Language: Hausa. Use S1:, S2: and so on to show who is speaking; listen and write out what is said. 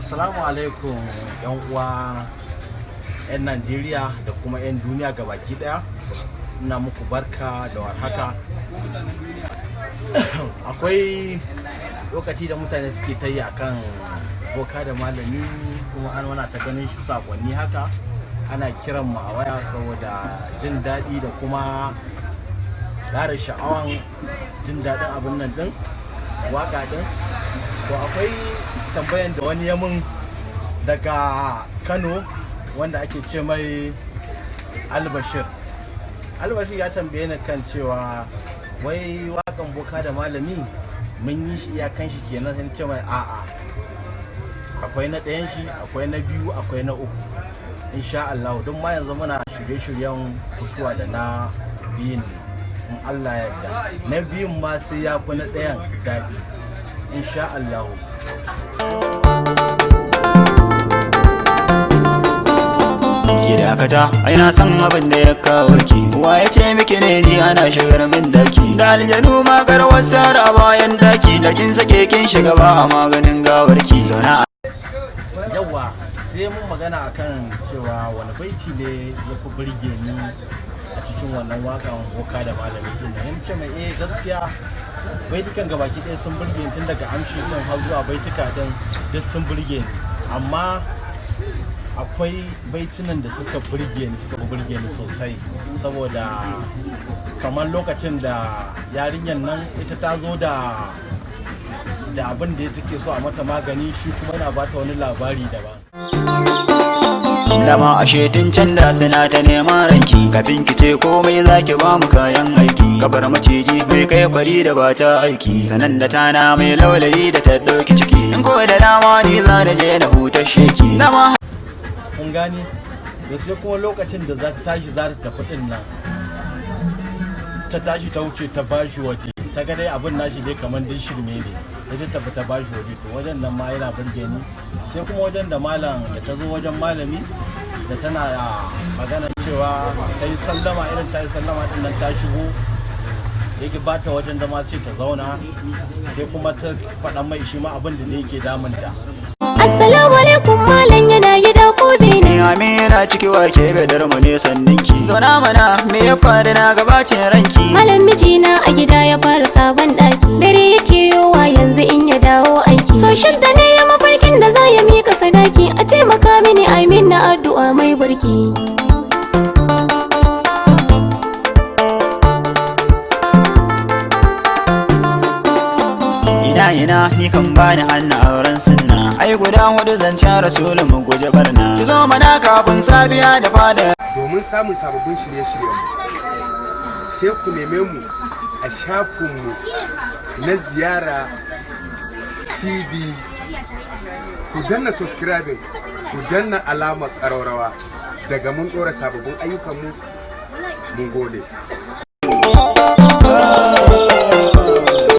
S1: Assalamu alaikum, yan uwa 'yan Najeriya da kuma 'yan duniya gabaki daya. Ina muku barka da warhaka. Akwai lokaci da mutane suke ta yi akan Boka da Malami, kuma an wana ta ganin shi sakonni haka, ana kiran mu a waya saboda jin daɗi da kuma ƙara sha'awan jin daɗin abin nan ɗin, waka ɗin. To, akwai tambayan da wani ya mun daga Kano wanda ake ce mai Albashir. Albashir ya tambaye ni kan cewa wai wakan Boka da Malami mun yi shi iyakan shi kenan? Sai ce mai a'a, akwai na ɗayan shi, akwai na biyu, akwai na uku insha Allah. Don ma yanzu muna shirye-shiryen fitowa da na biyun ne in Allah ya yarda. Na biyun ma sai ya fi na ɗayan daɗi insha Allah.
S2: Ki dakata, ai na san abin da ya kawo ki. Wa ya ce miki ne ni ana shigar min daki? Da aljanu ma garwar sara bayan daki. Da kin sake kin shiga, ba a maganin gawarki. Zauna.
S1: Yawa, sai mun magana akan cewa wani baiti ne ya fi burge ni a cikin wannan wakan Boka da Malami din nan. Yan ce mai eh, gaskiya baitukan gabaki ɗaya sun burge ni, tun daga amshi din har zuwa baituka din duk sun burge ni, amma akwai baitunan da suka burge ni, suka burge ni sosai, saboda kamar lokacin da yarinyar nan ita ta zo da abin da take so a mata magani, shi kuma yana bata wani labari daban.
S2: Dama ashe tun can da suna ta neman ranki. Kafin ki ce komai, zaki ba mu kayan aiki. Kabar maciji mai kai kwari da ba ta aiki. Sanan da tana mai laulayi da ta ɗauki ciki. In ko da dama ni za na je na hutar sheki. Dama
S1: Kun gane? Da sai kuma lokacin da za ta tashi za ta tafi din nan, ta tashi ta wuce ta bashi waje, ta ga dai abin nashi dai kamar duk shirme ne, da ta tafi ta bashi waje. To, wajen nan ma yana burge ni. Sai kuma wajen da malam da ta zo wajen malami, da tana magana cewa ta yi sallama, irin ta yi sallama din nan, ta shigo, yake ba ta wajen da ma ce ta zauna, sai kuma ta faɗa mai shi ma abin da ne yake damunta.
S3: Assalamu alaikum malam, yana gida ko bene?
S2: Amina ciki, wake bedar mu ne sanninki. Zauna mana, me ya faru na gabacin ranki?
S3: Malam, mijina a gida ya fara sabon ɗaki. Dare yake yowa yanzu in ya dawo aiki. So shidda ne ya mafarkin da za ya mika sadaki. A taimaka mini amin na addu'a mai burki.
S2: Ina ina, ni kan bani hannu auren sunna. Ai guda hudu zancen rasulun mu guje barna. Ki zo mana kafin safiya da fada.
S4: Domin samun sababbin shirye-shiryenmu, sai ku neme mu a shafinmu na Ziyara TV. Ku danna subscribing, ku danna alamar ƙararrawa daga mun ɗora sababbin ayyukanmu. Mun gode.